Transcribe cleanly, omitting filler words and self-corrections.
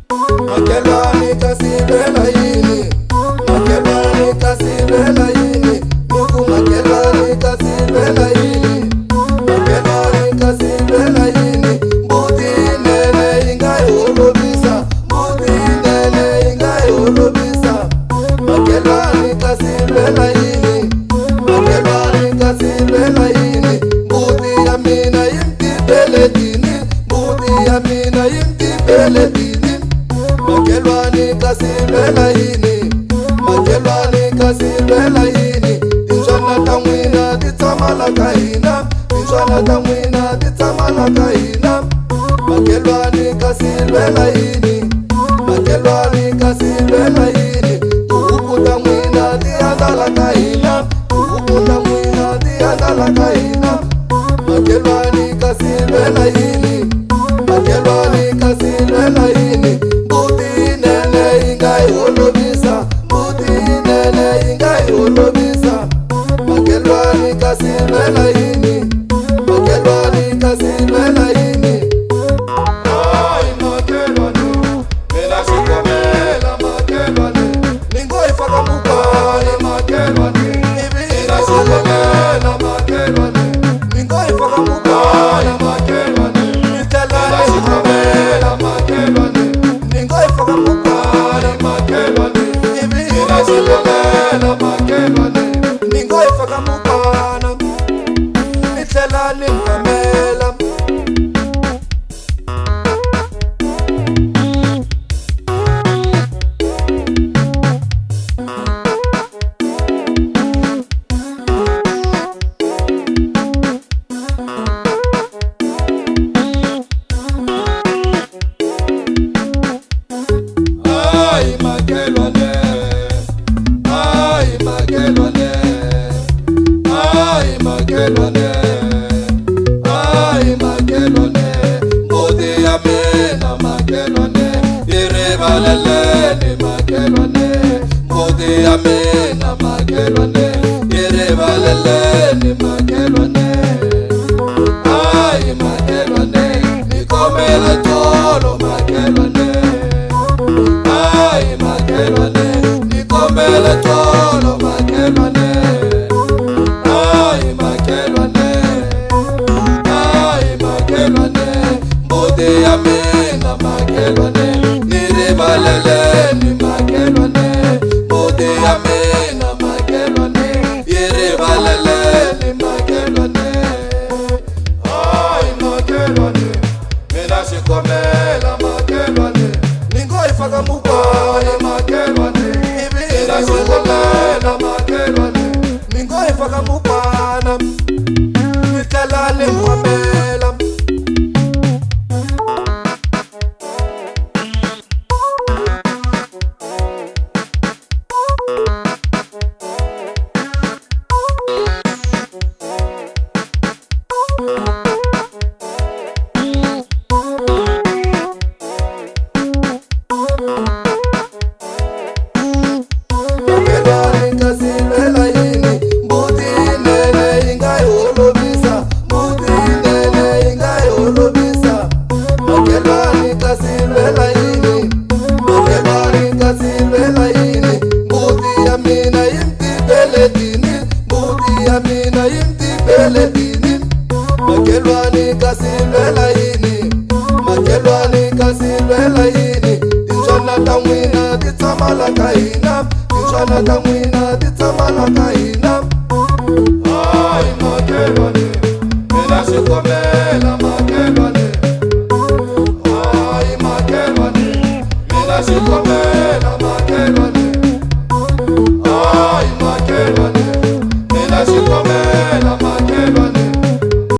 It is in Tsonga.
Makhelwane kasi lwela yini? Makhelwane kasi lwela yini? Ni ku makhelwane kasi lwela yini? Makhelwane kasi lwela yini? Mbuti yinene yi nga yi holovisa, mbuti yinene yi nga yi holovisa. Makhelwane kasi lwela yini? Makhelwane kasi lwela yini? Mbuti ya mina yi mtipeletini, mbuti ya mina yi mtipeletini. Makhelwane kasi lwela yini? Makhelwane kasi lwela yini? Timbyana ta n'wina ti tshama la ka hina, timbyana ta n'wina ti tshama la ka hina. Makhelwane kasi lwela yini? Makhelwane kasi lwela yini? Tihuku ta n'wina ti andlala ka hina, tihuku ta n'wina ti andlala ka hina. Makhelwane kasi lwela yini? Makhelwane kasi lwela yini? Mbuti yinene yi nga yi holovisa, mbuti yinene yi nga yi holovisa. Makhelwane kasi lwela yini? Makhelwane kasi lwela yini? Hayi makhelwane, mina xikombela makhelwane, ni ngo yi faka mukwana makhelwane, ivi mina xikombela makhelwane, ni ngo yi faka mukwana makhelwane, ni tlhela ni xikombela makhelwane, ni ngo yi faka mukwana makhelwane, ivi mina xikombela makhelwane, ni ngo yi faka mukwana, ni tlhela ni phamela. Hayi makhelwane, hayi makhelwane, hayi makhelwane, hayi makhelwane, mbuti ya mina makhelwane, yi rivaleleni makhelwane, mbuti ya mina makhelwane, yi rivaleleni makhelwane. Hayi makhelwane, ni kombela tolo makhelwane. Hayi makhelwane, ni kombela tolo makhelwane. Hayi makhelwane, hayi makhelwane, mbuti ya mina makhelwane, ni rivaleleni makhelwane, mbuti ya mina makhelwane, yi rivaleleni makhelwane. Hayi makhelwane, mina xikombela makhelwane, ni ngo yi faka mukwana makhelwane, ivi mina xikombela makhelwane, ni ngo yi faka mukwana, ni tlhela ni phamela. Makhelwane kasi lwela yini? Mbuti yinene yi nga yi holovisa, mbuti yinene yi nga yi holovisa. Makhelwane kasi lwela yini? Makhelwane kasi lwela yini? Mbuti ya mina yi mtipeletini, mbuti ya mina yi mtipeletini. Makhelwane kasi lwela yini? Makhelwane kasi lwela yini? Timbyana ta n'wina ti tshama la ka hina, timbyana ta n'wina ti tshama la ka hina. Hayi makhelwane, mina xikombela makhelwane, hayi makhelwane, mina xikombela.